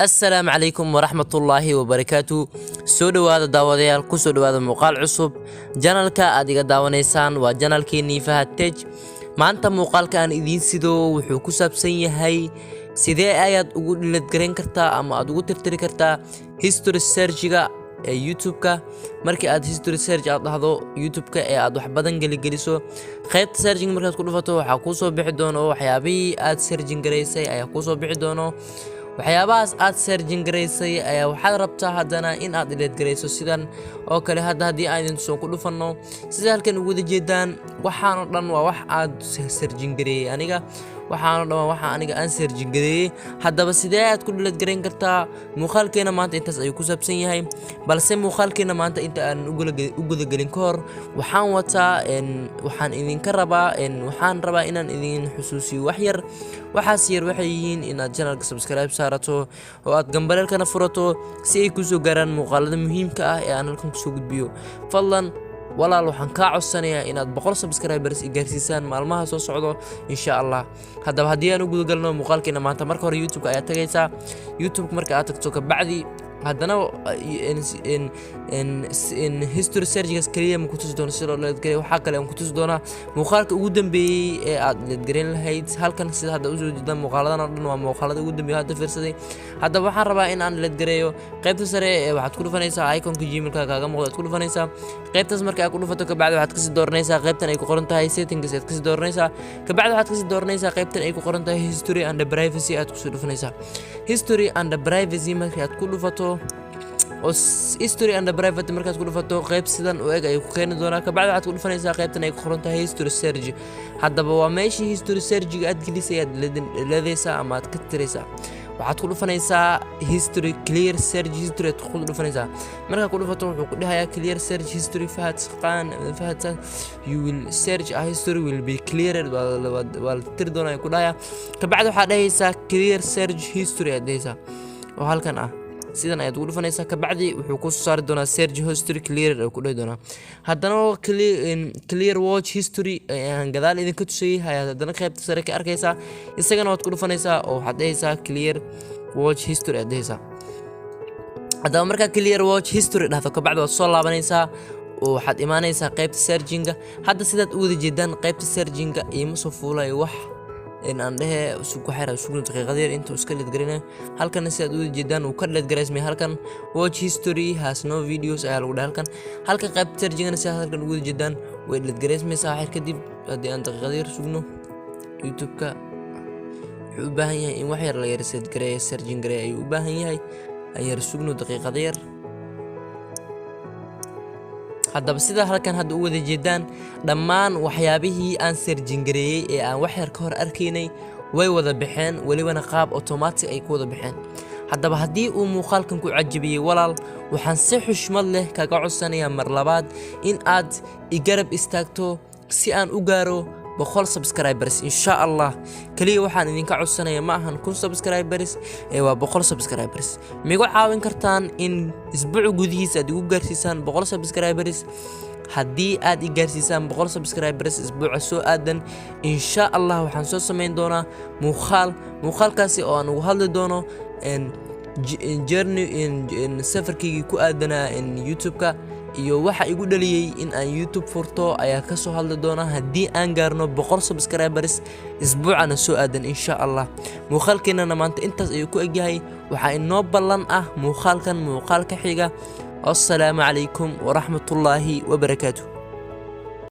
Assalaamu calaykum waraxmatullaahi wabarakaatu. Soo dhowaada daawadayaal, kusoo dhowaada muuqaal cusub. Channelka aad iga daawanaysaan waa channelkeenii Fahad Tech. Maanta muuqaalka aan idiin sido wuxuu ku saabsan yahay sidee ayaad ugu delete garayn kartaa ama aad ugu tirtiri kartaa history searchiga ee YouTube-ka. Markii aad history search aad dhahdo YouTube-ka ee aad wax badan geligeliso, qaybta searching markaad ku dhufato, waxaa kuusoo bixi doono waxyaabihii aad searching garaysay ayaa kuusoo bixi doono. Waxyaabahaas aad searching garaysay ayaa waxaad rabtaa haddana in aad delete garayso, sidan oo kale. Hadda haddii aan idin tusoon ku dhufanno, sida halkan ugu wada jeedaan, waxaanoo dhan waa wax aad searching gareeyey aniga. Waxaanoo dhan waa waxa aniga aan searching gareeyey. Haddaba sidee aad ku delete garayn kartaa? Muuqaalkeena maanta intaas ayuu ku saabsan yahay. Balse muuqaalkeena maanta inta aan u gudagelin ka hor, waxaan wataa, waxaan idinka rabaa, waxaan rabaa inaan idin xusuusiyo wax yar. Waxaas yar waxay yihiin inaad channelka subscribe saarato oo aad gambaleelkana furato, si ay kusoo gaaraan muuqaalada muhiimka ah ee aan halkan kusoo gudbiyo. Fadlan walaal, waxaan kaa codsanayaa inaad 100 subscribers i gaarsiisaan maalmaha soo socdo, insha Allah. Haddaba haddii aan u gudagalno muuqaalkeena maanta, marka hore YouTube ayaa tagaysaa. YouTube marka aad tagto kabacdi, haddana history searchgaas kaliya ma kutusi doono si loo delete garay. Waxaa kale aan kutusi doonaa muuqaalka ugu dambeeyey ee aad delete garayn lahayd. Halkan sida hadda usoo jeedaan, muuqaaladan oo dhan waa muuqaalada ugu dambeeyay hadda fiirsaday. Haddaba waxaan rabaa in aan delete gareeyo qaybta sare ee waxaad ku dhufanaysaa iconka Gmailka kaaga muuqda aad ku dhufanaysaa. Qaybtaas marka aad ku dhufato kabacdi, waxaad kasii dooranaysaa qaybtan ay ku qoran tahay settings aad kasii dooranaysaa. Kabacdi waxaad kasii dooranaysaa qaybtan ay ku qoran tahay history and privacy aad kusii dhufanaysaa. History and privacy marka aad ku dhufato oo history and private markaad ku dhufato, qayb sidan u eg ayuu ku keeni doonaa. Kabacdi waxaad ku dhufanaysaa qaybtan ay ku qoran tahay history search. Haddaba waa meeshii history searchiga aad gelisay aad leedaysaa ama aad ka tiraysaa. Waxaad ku dhufanaysaa history, clear search history aad ku dhufanaysaa. Markaa ku dhufato, wuxuu ku dhahayaa "Clear search history Fahad Khan Fahad, you will search a history will be cleared." Waa la tiri doonaa ku dhahayaa. Kabacdi waxaad dhahaysaa clear search history aad dhahaysaa oo halkan ah. Sidan ayaad ugu dhufanaysaa. Kabacdi wuxuu ku soo saari doonaa search history clear ku dhihi doonaa. Haddana clear watch history aan gadaal idinka tusayay ayaad haddana qaybta sare ka arkaysaa. Isagana waad ku dhufanaysaa oo waxaad dhahaysaa clear watch history aad dhahaysaa. Haddaba markaa clear watch history dhahdo, kabacdi waad soo laabanaysaa oo waxaad imaanaysaa qaybta searchinga. Hadda sidaad u wada jeedaan, qaybta searchinga iima soo fuulayo wax in aan dhehe sug waxyar sugno daqiiqad yar intuu iska delete garinayo. Halkana sidaad u wada jeedaan, uu ka delete garaysmay. Halkan "Watch history has no videos" ayaa lagu dhahay halkan. Halkan qaybta searchingana sidaad halkan ugu wada jeedaan, way delete garaysmaysaa waxyar kadib. Haddii aan daqiiqad yar sugno, YouTube-ka wuxuu u baahan yahay in wax yar la yar search gareeyo, searching gareeyo ayuu u baahan yahay. Aan yar sugno daqiiqad yar. Haddaba sida halkan hadda u wada jeedaan, dhammaan waxyaabihii aan searching gareeyey ee aan wax yar ka hor arkaynay way wada baxeen, welibana qaab automatic ay ku wada baxeen. Haddaba haddii uu muuqaalkan ku cajabiyey, walaal, waxaan si xushmad leh kaga codsanayaa mar labaad in aad igarab istaagto si aan u gaaro 100 subscribers, insha Allah. Kaliya waxaan idinka codsanaya ma ahan 1000 subscribers ee waa 100 subscribers. Migu caawin kartaan in isbuuc gudihiisa aad igu gaarsiisaan 100 subscribers? Haddii aad i gaarsiisaan 100 subscribers isbuuca soo aadan, insha Allah waxaan soo samayn doonaa muuqaal, muuqaalkaasi oo aan ugu hadli doono journey, safarkaygii ku aadanaa YouTube-ka iyo waxa igu dhaliyey in aan YouTube furto ayaa kasoo hadli doona, haddii aan gaarno 100 subscribers isbuucana soo aadan, insha Allah. Muuqaalkeenana maanta intaas ayuu ku egyahay. Waxaa inoo ballan ah muuqaalkan muuqaalka xiga. Assalaamu calaykum waraxmatullaahi wabarakaatu.